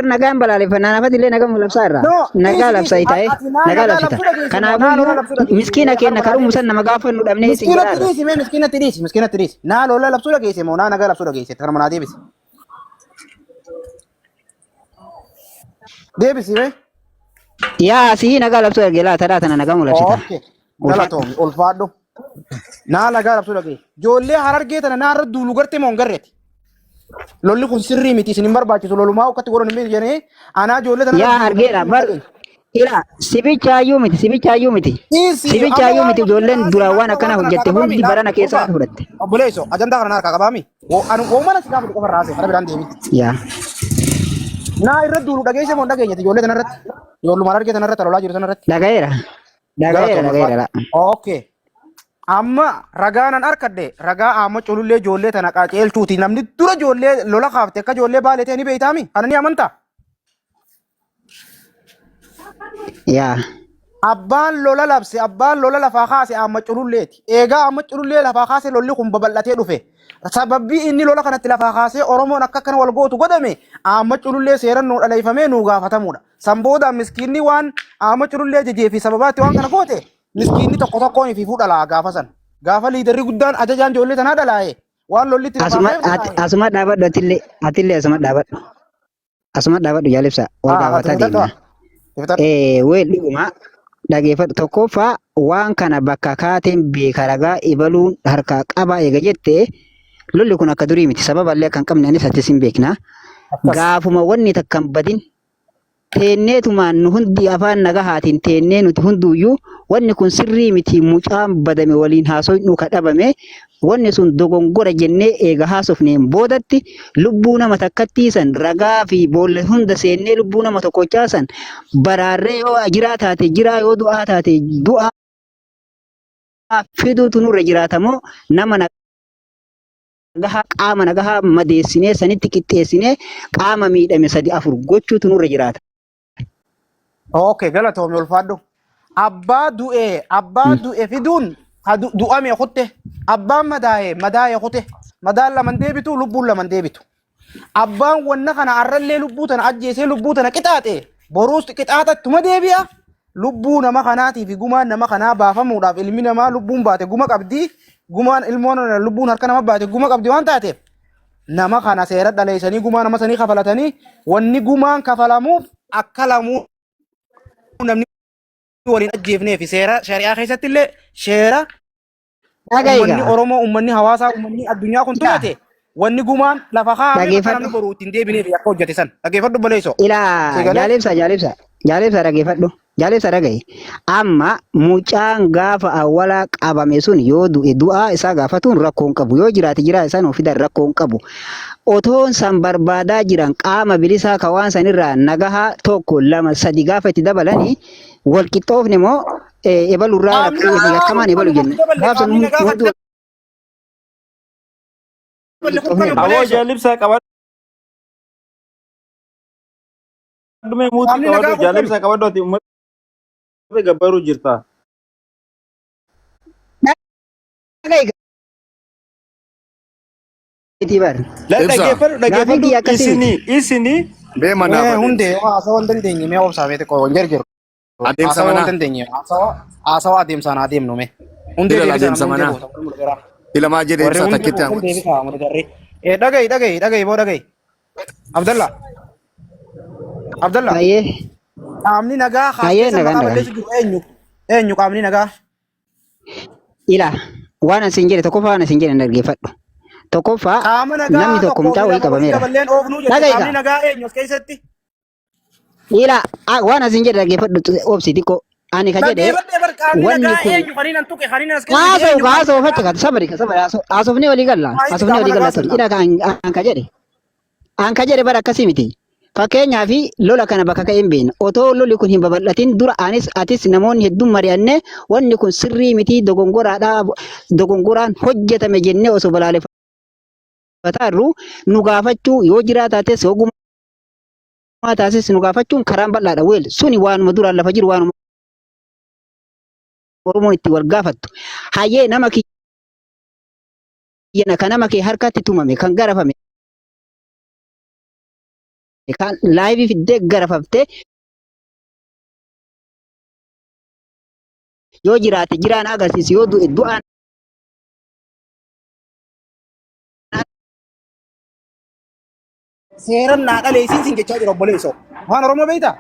Nagaan balaaleffannaa nafatillee nagaa labsaa irraa. No, Nagaa dhiisi labsa dhiisi. taa'ee Ati naa nagaa nagaa labsita. labsuu dhageesse moo naa Kanaafuyyuu lola labsuu dhageesse? miskiina Mee keenya harma naa kadhumu san deebisi. nama gaafannu dhabnee isin Miskiinatti jedhaarra. dhiisi mee miskiinatti dhiisi miskiinatti dhiisi. Naa lola labsuu dhageesse moo naa nagaa labsuu dhageesse? Kanuma naa deebisi. Deebisi mee. Yaa sii nagaa labsuu ergee laata dhaa tana nagaa mul'absita. Okay. Ulfaadhu. Galatoomi ulfaadhu. Naa nagaa labsuu dhageesse. Ijoollee harargee tana naa irra duulu gartee moo hin garreeti? Lolli kun sirrii miti isin hin barbaachisu lolumaa ukkatti godhan hin beeknu jedhanii anaa ijoollee tana Yaa irra duulu argeera gartee moo hin bar dhageenye. ila sibichaayyuu miti sibichaayyuu miti Dhiisi amma sibichaayyuu waan miti makiina ijoolleen haasa'e duraan waan naannoo akkana waan kana hojjette harkaa qabaami hundi laal barana keessaa obba fudhatte. obboleesso ajandaa kana harkaa qabaami. Anu mana si gaafatu qofa irraa haasa'e kana biraan deemi. Yaa Naa irra duulu dhageesse moo hin dhageenye ijoollee tana irratti ijoolluma harargee tana irratti lolaa jiru tana irratti. Dhagayeera dhagayeera Galatoom dhagayeera ulfaadhu. laa. Okay. Amma ragaa nan arkadhe ragaa amma culullee ijoollee tana qaceelchuuti namni dura ijoollee lola kaafte akka ijoollee baalee ta'e ni beeytaami kana ni amantaa. Yaa Abbaan lola labse abbaan lola lafaa kaase amma cululleeti. Eegaa amma culullee lafaa kaase lolli kun babal'atee dhufe. Sababbii inni lola kanatti lafaa kaasee Oromoon akka akkana wal gootu godhame amma culullee seeran nuu dhaleeffamee nuu gaafatamuudha. San boodaan miskiinni waan amma culullee ajajee fi sababaatti waan kana goote miskiinni tokko tokkoon fi fuudhalaa gaafa san. Gaafa liidarri guddaan ajajaan ijoollee tanaa dhalaa'e waan lolli itti lafaa asuma ka'eef dhalaa'e. asuma dhaabadhu atillee atillee asuma dhaabadhu asuma dhaabadhu jaalibsa wal Haa ati gaafataa fixadhu deemna. fixadhu. Weel dhuguma dhageeffadhu tokkoffaa waan kana bakka kaateen beeka ragaa ibaluun harkaa qabaa eega jette lolli kun akka durii miti sababallee akka hin qabne anis atis hin beekna. Akkas. Gaafuma wanni takka hin badin teenneetumaan nu hundi afaan nagahaatiin teennee nuti hunduuyyuu wanni kun sirrii miti mucaan badame waliin haasoynu ka dhabame wanni sun dogongora jennee eega haasofneen boodatti lubbuu nama takkattii san ragaa fi boolla hunda seennee lubbuu nama tokkochaa san baraarree yoo jiraa taate jiraa yoo du'aa taate du'aa fiduutu nurra jiraata moo nama nagahaa qaama nagahaa madeessinee sanitti qixxeessinee qaama miidhame sadi afur gochuutu nurra jiraata. Okay, galatoomi ulfaadhu. Abbaa du'e, abbaa du'e fiduun ha du'ame kutte. Abbaan madaaye, madaaye kute. Madaan laman deebitu, lubbuun laman deebitu. Abbaan wanna kana arrallee lubbuu tana ajjeesee lubbuu tana qixaaxe. Boruus qixaaxattuma deebi'a. Lubbuu nama kanaatii fi gumaan nama kanaa baafamuudhaaf ilmi namaa lubbuun baate guma qabdi. Gumaan ilmoon lubbuun harka nama baate guma qabdi waan taateef nama kana seera dhaleessanii gumaa nama sanii kafalatanii wanni gumaan kafalamuuf akka lamuu namni waliin ajjeefnee fi seera shari'aa keessatti illee seera Dhaga'i ummanni gaa. Oromoo ummanni hawaasaa ummanni addunyaa kun Yaa. tumate wanni gumaan lafa kaa'ame bakka Dhageeffadhu. namni boru ittiin deebineef akka hojjete san dhageeffadhu obboleessoo. Ilaa Si galee? jaalibsa jaalibsa jaalibsa dhageeffadhu jaalibsa dhaga'i. Amma mucaan gaafa awwalaa qabame sun yoo du'e du'aa isaa gaafatuun rakkoo hin qabu yoo jiraate jiraa isaa nuuf fidan rakkoo hin qabu. Otoon san barbaadaa jiran qaama bilisaa ka waan sanirraa nagahaa tokko lama sadi gaafa itti dabalanii wal qixxoofne moo ebalurraa Qaamni nagaa yakkamaan kun ebalu kan jenna. itti daballe Gaaf san qaamni nagaa kan hundi itti wal daballe kun qixxoofne. kan Aboo obboleessoo. jaalibsaa qabadhu mee muutii Qaamni nagaa qabadhu kun kami? jaalibsaa qabadhu ati uummata gabbaruu jirta. Dhaga'i gaafii bar. La Ibsa. dhaggeeffadhu Gaafiin dhaggeeffadhu kiyya akkasii miti. isinii isinii Mee manaaf Mee adeemsa. hundee yoo haasawaa hin dandeenye mee obsaa mee xiqqoo hin jarjaru. Adeemsa Haasawaa hin manaa. dandeenye haasawaa haasawaa adeemsaan haa deemnu mee. Hundee Ilala deebisaa adeemsa namni hundee manaa. goota warri mul'ateera. Ilamaa jedhee Warri ibsaa hundee takkitti gootan haamatu. deebisaa mul'ateerri. Dhaga'i dhaga'i dhaga'i boo dhaga'i. Abdalla Abdalla Ayyee qaamni nagaa ayyee kaasee nagaan maqaa nagaan. balleessu jiru eenyu? Eenyu qaamni nagaa? Ilaa waan asin jedhe tokkoffaa waan asin jedhe hin dhaggeeffadhu. Tokkoffaa Qaama nagaa namni tokko tokkoo fi mucaa wayii lama walitti qabameera. daballeen oofnuu jette Dhaga'i qaamni gaa. nagaa eenyu as keessatti? Ila waan asin jedhe dhaggeeffadhu obsi xiqqoo. Ani ka jedhe Dhaggeeffadhee bar qaamni wanni nagaa kun eenyu kan inni tuqe kan inni as keessatti haasa'u eenyu ka qaamni haasa'u nagaa? facha ka sabari ka sabari haasofnee walii galla Maalitti haasofnee qaama walii nagaa galla tole. sanna? Ila ka an ka jedhe an ka jedhe bara akkasii miti. Fakkeenyaaf lola kana bakka ka'e hin beekne. Otoo lolli kun hin babal'atin dura anis atis namoonni hedduun mari'annee wanni kun sirrii miti dogongoraadha dogongoraan hojjetame jennee osoo balaaleffataa jirru nu gaafachuu yoo jiraataates ogummaa taasis nu gaafachuun karaan bal'aadha. Weel suni waanuma duraan lafa jiru waanuma Oromoon itti wal gaafattu. Hayyee nama kiyya kan nama kee harkatti tumame kan garafame. Kan live fiddee garafaftee yoo jiraate jiraan agarsiisi yoo du'e du'aan Seeran naa dhaleessiin siin jechaa jira obboleessoo. Afaan Oromoo beektaa?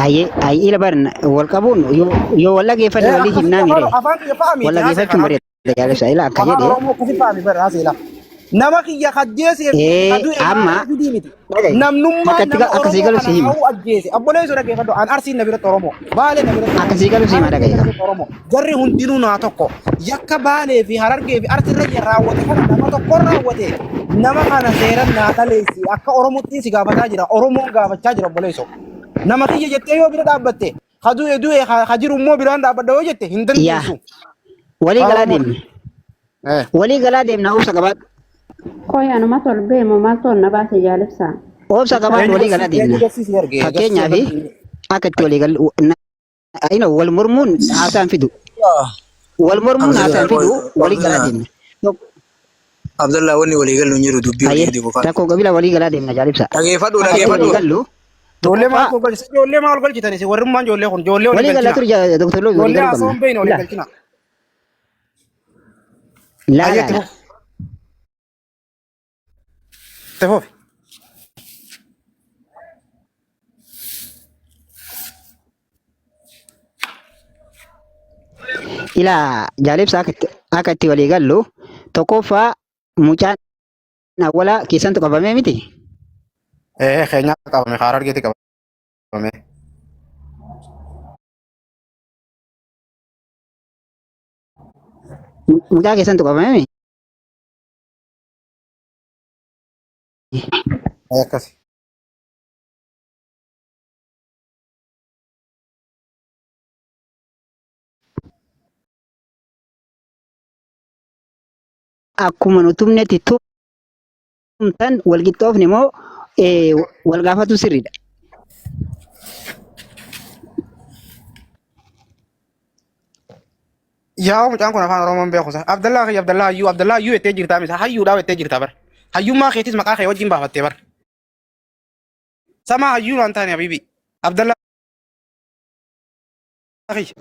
Ayyee ayyee ila baran wal qabuun yoo yoo wal dhageeffanne walii Akkasitti himnaa afaan mire afaan kiyya fa'aa wal miti haasa'e dhageeffachuun kanaaf. bareeda jaalessa ila akka Afaan jedhe Oromoo akkasitti fa'aa bara haasa'e laa. Nama kiyya kajjeesee fi ee ka du'e amma maaliif fidii miti. dhagaye Namnummaan akka itti nama akka sii Oromoo galu si kana hima hawwu ajjeese. Obboleessoo dhaggeeffadhu. An Arsiin na biratti Oromoo. Baalee na biratti akka Oromoo. sii galu si hima Harargee dhagaye na qaba. biratti Oromoo. Jarri hundinuu naa tokko. Yakka Baalee fi Harargee fi Arsiirra raawwate kana nama tokkoon raawwate. Nama kana seeran naa dhaleessi. Akka Oromootti si gaafataa jira. Oromoon gaafachaa jira obboleessoo. Nama kiyya jettee yoo bira dhaabbatte ka du'e du'e ka jiru immoo biraan dhaabbadha yoo jette hin Yaa dandeessu. walii Afaan galaa Oromoo. deemna walii galaa deemna obsa qabaadhu Qoy anumatu ol beemu maaltu ol na baase jaalibsaa? obsa Ibsaa. qabaadhu Eenyu walii galaa garsiisi deemna eenyu garsiisi erge garsiisi fakkeenyaaf akka itti walii galu ino wal mormuun haasaan fidu wal mormuun Abdallah haasaan fidu walii galaa Abdallah deemna. Abdallah wanni walii gallu hin jiru dubbii Ayyee walii gadi qofa. rakkoo qabila walii galaa deemna jaalibsa. Dhageeffadhu Akka itti walii dhageeffadhu. gallu Ijoollee maal tokkoffaa ol galchitan? Ijoollee maal ol galchitan isin warrummaan ijoollee kun ijoollee walii walii galaa galchina. ture Dr. Loobi walii Ijoollee galuu haasoo qabna. hin beekne walii Laa galchina. laa Ayyee itti laa fufi. Itti fufi. Ilaa jaalibsa akka itti walii gallu tokkoffaa mucaan awwalaa keessantu qabamee miti. Ee keenyaa qabame karaa argeeti qabame. Mucaa keessantu qabamee miti. Ee akkasi. Akkuma nu tumnetti tumtan wal qixxoofne moo wal gaafatu sirriidha. Yaa mucaan kun afaan Oromoo hin beeku. Abdallaa kiyya Abdallaa hayyuu Abdallaa hayyuu jettee jirtaa misa hayyuudhaa jettee jirtaa bar. Hayyummaa keetis maqaa kee wajjin baafattee bar. Samaa hayyuu waan taane habiibi. Abdallaa kiyya.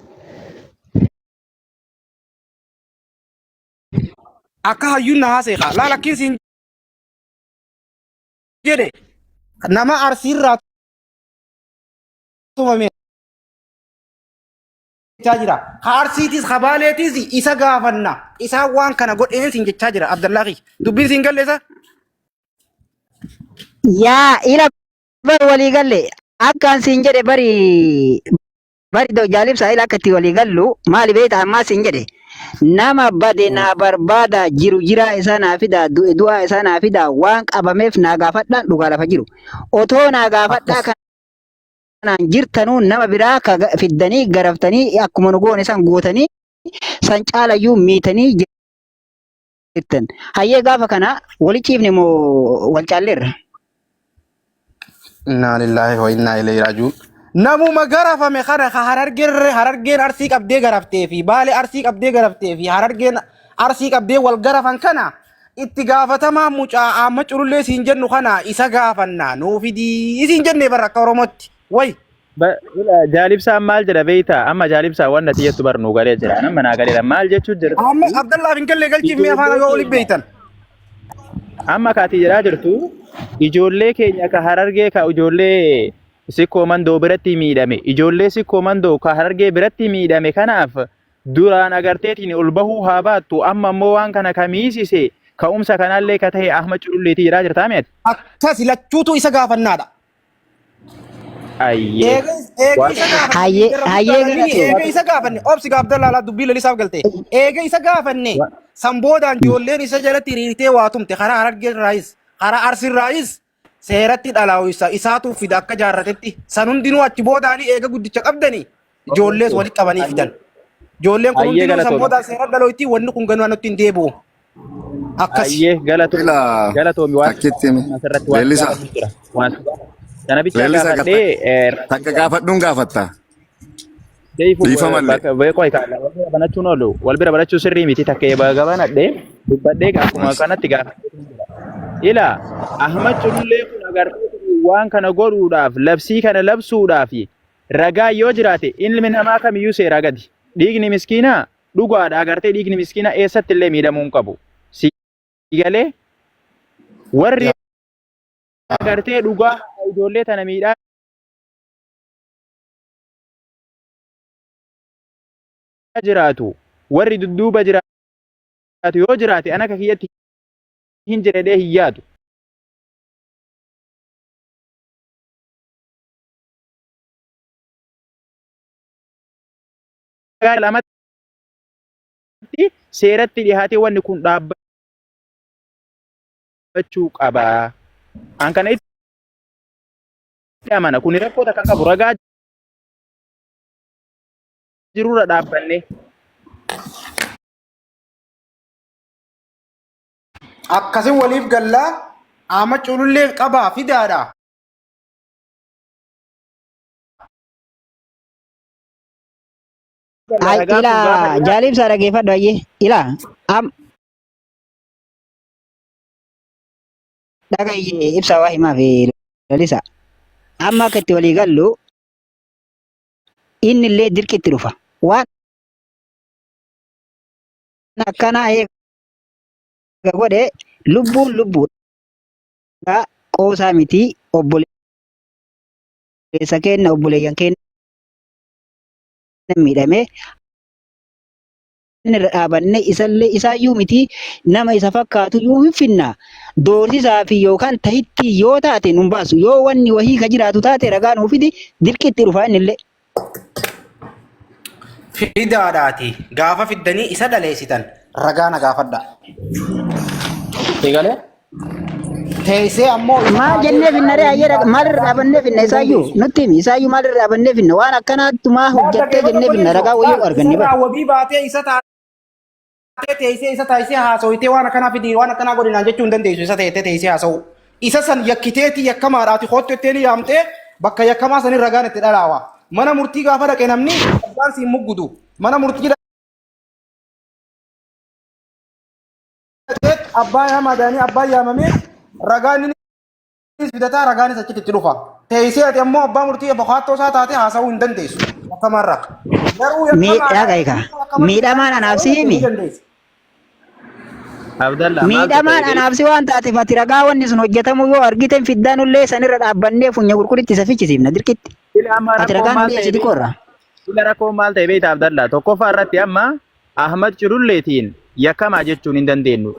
Akka hayyuun na haasee kaa. Laal akkiin siin jedhe nama arsiirraa tumame jechaa jira. Ka arsiitis ka baaleetis isa gaafanna. Isaan waan kana godheen siin jechaa jira Abdallaa kiyya. Dubbiin siin galle isa? Yaa ila bar walii galle akkaan siin jedhe bari bari jaalibsa ila akka itti walii gallu maali beekta ammaa siin jedhe nama bade naa barbaada jiru jiraa isaa naa fidaa du'e du'aa isaa naa fidaa waan qabameef naa gaafadhaan dhugaa lafa jiru otoo naa gaafadhaa Akkas. kanaan jirtanuu nama biraa ka fiddanii garaftanii akkuma nu goone san gootanii san caalayyuu miitanii jirtan. Hayyee gaafa kana wali ciifne moo wal caalleerra? Innaa lillaahi wa innaa ilayhi raaji'uun. Namuma garafame kana ka harargeen harargeen arsii qabdee garaftee fi baale arsii qabdee garaftee fi harargeen arsii qabdee wal garafan kana itti gaafatamaa mucaa amma culullee siin jennu kana isa gaafanna nuu fidii siin jennee barra akka Oromootti. Way Jaalibsaan maal jedha beektaa? Amma jaalibsaan waan nati jettu bar nuu galee jira. Amma naa galeera. Maal jechuu jirta? amma Abdallaaf hin galle galchiif mee afaan yoo oliif beektan. Amma kaati jedhaa jirtu ijoollee keenya ka harargee ka ijoollee sikkoo mandoo biratti miidhame ijoollee sikkoo mandoo ka harargee biratti miidhame kanaaf duraan agarteetiin ol bahuu haa baattu amma immoo waan kana ka miisise ka'umsa kanallee ka ta'e Ahmad Cululleetii jedhaa jirtaa mi'ati. Akkasi lachuutu isa gaafannaadha. Ayyee. Eega eega Waan isa gaafanne Hayyee jarra hayyee guddaa lamini galatoo. eega isa gaafanne obsi gaafdallaa laa dubbii lalisaaf galte eega isa gaafanne san boodaan ijoolleen isa jalatti hiriirtee waa tumte karaa harargee irraayis karaa arsii irraayis seeratti dhalaawisa isaatu fida akka jaarratetti san hundinuu achi boodaanii eega guddicha qabdanii ijoollees walitti qabanii fidan. Ijoolleen kun Ayyee hundinuu san galatoomi. boodaan seera dhalooti wanni kun ganuu nutti hin deebi'u. Akkasi. Ayyee galatoomi. Ilaa Galatoomi waan takkitti himi. asirratti waan Leellisaa. gaafatu jira. Waan sana bichaa Leellisaa gaafadhee takka gaafadhuun gaafatta. Deefu Dhiifama illee. bakka beekoo wal bira banachuun oolu wal bira banachuu sirrii miti takka gabanadhee dubbadhee akkuma kanatti gaafadhee jira. Ila Ahmad Culullee kun agartee waan kana godhuudhaaf labsii kana labsuudhaaf ragaa yoo jiraate ilmi namaa kamiyyuu seeraa gadi. Dhiigni miskiinaa dhugaadha agartee dhiigni miskiinaa eessatti illee miidhamuu hin qabu. Si galee warri agartee dhugaa ijoollee tana miidhaa jiraatu warri dudduuba jiraatu yoo jiraate an akka kiyyatti hin jedhee hin yaadu. Lamatti seeratti dhihaatee wanni kun dhaabbachuu qaba. An kana itti amana. Kuni rakkoo takka hin qabu. Ragaa jirurra dhaabbanne. Akkasin waliif gallaa Ahmad Culullee qabaa fidaadha. Ay, Ragaan kun ilaa gaafa dhiyaatu jaalibsaa dhaggeeffadhu ayyee ilaa am dhagaye ibsaa waa himaa fi lalisa amma akka itti walii gallu inni illee dirqitti dhufa waan akkanaa eega godhe lubbuun lubbuudha qoosaa miti obboleessa keenna obboleeyyan keenna miidhame inni irra dhaabanne isallee isaayyuu miti nama isa fakkaatu iyyuu hin finna doorsisaa fi yookaan tahitti yoo taate nun baasu yoo wanni wahii ka jiraatu taate ragaa nuu fidi dirqitti dhufa innillee. Fidaadhaati gaafa fiddanii isa dhaleessitan ragaa na gaafadha. Eegalee? Teessee ammoo isa Maal taatee jennee finna ree hin ayyee baatu maal irra dhaabannee finna hin isaayyuu dandeessu. nutti himi isaayyuu maal irra dhaabannee finna waan akkanaattu maa Laal hojjattee dhaggeeffadhu jennee finna obboleessoo ragaa wayii laal arganne bara. isarraa wabii baatee isa taatee teessee isa taasisee haasoyitee waan akkanaa fidii waan akkanaa godhinaan jechuu hin dandeessu isa teessee teessee haasa'u. Isa san yakkiteeti yakkamaadhaati koottu ettee ni yaamtee bakka yakkamaa sanin ragaan itti dhalaawa. Mana murtii gaafa dhaqe namni abbaan siin muggudu. Mana murtii dhaqee abbaa yaamaa jedhanii abbaan yaamamee ragaan innis fidataa ragaanis achitti itti dhufa. Teessee ati ammoo abbaa murtii abokaattoo isaa taatee haasa'uu hin dandeessu yakkamaarraa. Garuu Miidhaa yakkamaadhaa qaika. yakkamatti Miidhamaan anaaf si haasa'uu himi. ni dandeessa. Abdallah maaltu ta'e Miidhamaan beektaa? anaaf si waan taateef ati ragaa wanni sun hojjetamuu yoo argite hin fiddaanullee sanirra dhaabbannee funya qulqullitti isa fichisiifna dirqitti. Ila amma Ati rakkoon ragaa nu maal ta'e dhiyeessi beektaa? xiqqoorra. Ila rakkoon maal ta'e beektaa Abdallah? Tokkoffaa irratti amma Ahmad Cululleetiin yakkamaa jechuun hin dandeenyu.